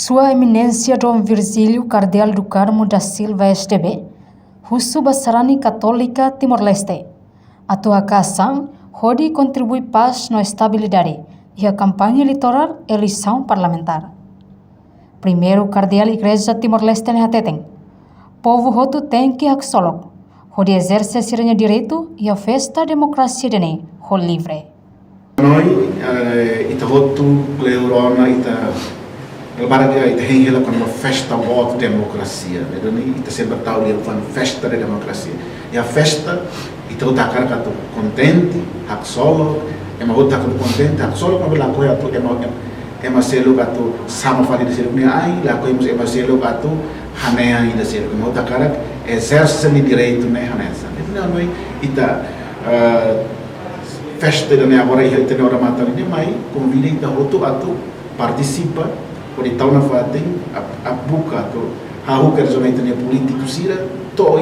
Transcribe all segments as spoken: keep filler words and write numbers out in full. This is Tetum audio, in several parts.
Sua Eminénsia Dom Virgílio Kardeál do Carmo da Silva S D B husu ba sarani Katólika Timor-Leste atu hakaas an hodi kontribui pás no estabilidade iha kampaña eleitorál eleisaun parlamentár. Primeiru Kardeál Igreja Timor-Leste ne'e hateten, povu hotu tenke haksolok hodi ezerse sira-nia direitu iha festa demokrasia ida-ne'e ho livre. Noi, eh, ita hotu kleur ona ita, lebar dia ita hein hela kona-ba festa boot demokrasia. Ne'e duni ita sempre tau lia kona-ba festa de demokrasia. Iha festa, ita hotu hakarak atu kontente, haksolok, ema hotu hakarak atu kontente, haksolok, maibé lakohi atu ema, ema seluk atu sama fali ida seluk nia ain, lakohi mós ema seluk atu hanehan ida seluk. Ema hotu hakarak ezerse nia direitu ne'e hanesan. Entaun, noi, ita, eh, festa ida-ne'e agora iha ita-nia odamatan ne'e, mai konvida ita hotu atu partisipa, hodi tau nafatin, ap-, ap-, buka atu hahú kerja ita-nia polítiku sira, to'o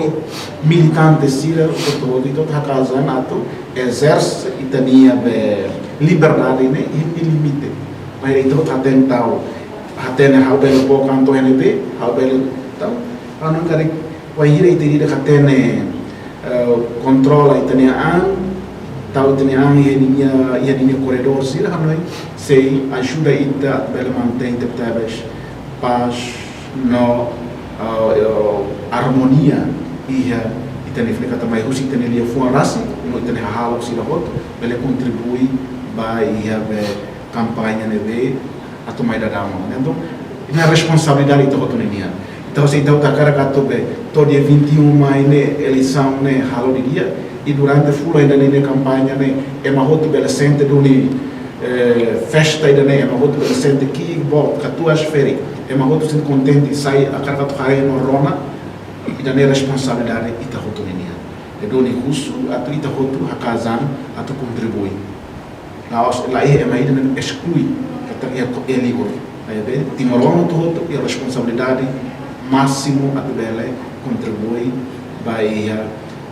militante sira, hotu-hotu ita hakaas an atu ezerse ita-nia be liberdade ne'e iha limite. Maibé ita hotu hatene tau, hatene ha'u bele book an to'o iha ne'ebé, ha'u bele tau, ha'u hakarak wainhira ita ida hatene, eh, kontrola ita-nia an, tau ita-nia an iha ninia, iha ninia korredór sira, hanoin sei ajuda ita bele mantein tebetebes pás no, eh, eh, armonia iha ita-nia fini kata mai husi ita-nia liafuan rasik, no ita-nia hahalok sira hotu, bele kontribui ba iha be kampaña ne'ebé atu mai daudaun. Entaun, ne'e responsabilidade ita hotu ninian. Entaun, se ita hotu hakarak atu be, to'o dia vinte e um mai ne'e, eleisaun ne'e halo didi'ak, i durante fulan ida-ne'e nia kampaña ne'e, ema hotu bele sente duni, eh, festa ida-ne'e, ema hotu bele sente ki'ik boot, katuas ferik, ema hotu sente kontente, sai hakarak atu haree no rona, ida-ne'e responsabilidade ita hotu ninian. Ne'e duni husu atu ita hotu hakaas an atu kontribui. La'ós, laiha ema ida ne'ebé esklui, katak iha ko-, iha liur. Maibé, timoroan hotu-hotu iha responsabilidade másimu atu bele kontribui ba iha,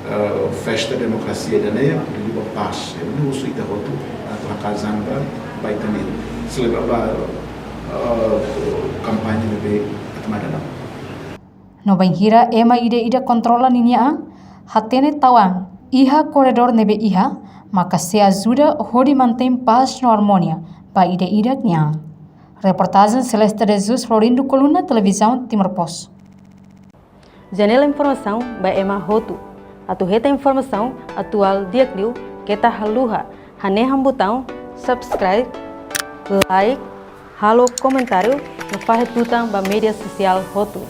eh, festa demokrasia ida-ne'e, liuliu ba pás. Ne'e duni husu ita hotu atu hakaas an ba, ba ita-nia, selebra ba, eh, kampaña ne'ebé atu mai daudaun. No bainhira ema ida-ida kontrola ninia an, hatene tau an iha korredór ne'ebé iha, maka sei ajuda hodi mantein pás no armonia ba ida-idak nia an. Reportajen Celeste de Jesus, Florindo Coluna, Televizaun Timor Post. Janela informasaun ba ema hotu. Atu hetan informasaun atuál di'ak liu, keta haluha hanehan butaun subscribe, like, halo komentáriu, no fahe tutan ba média sosiál hotu.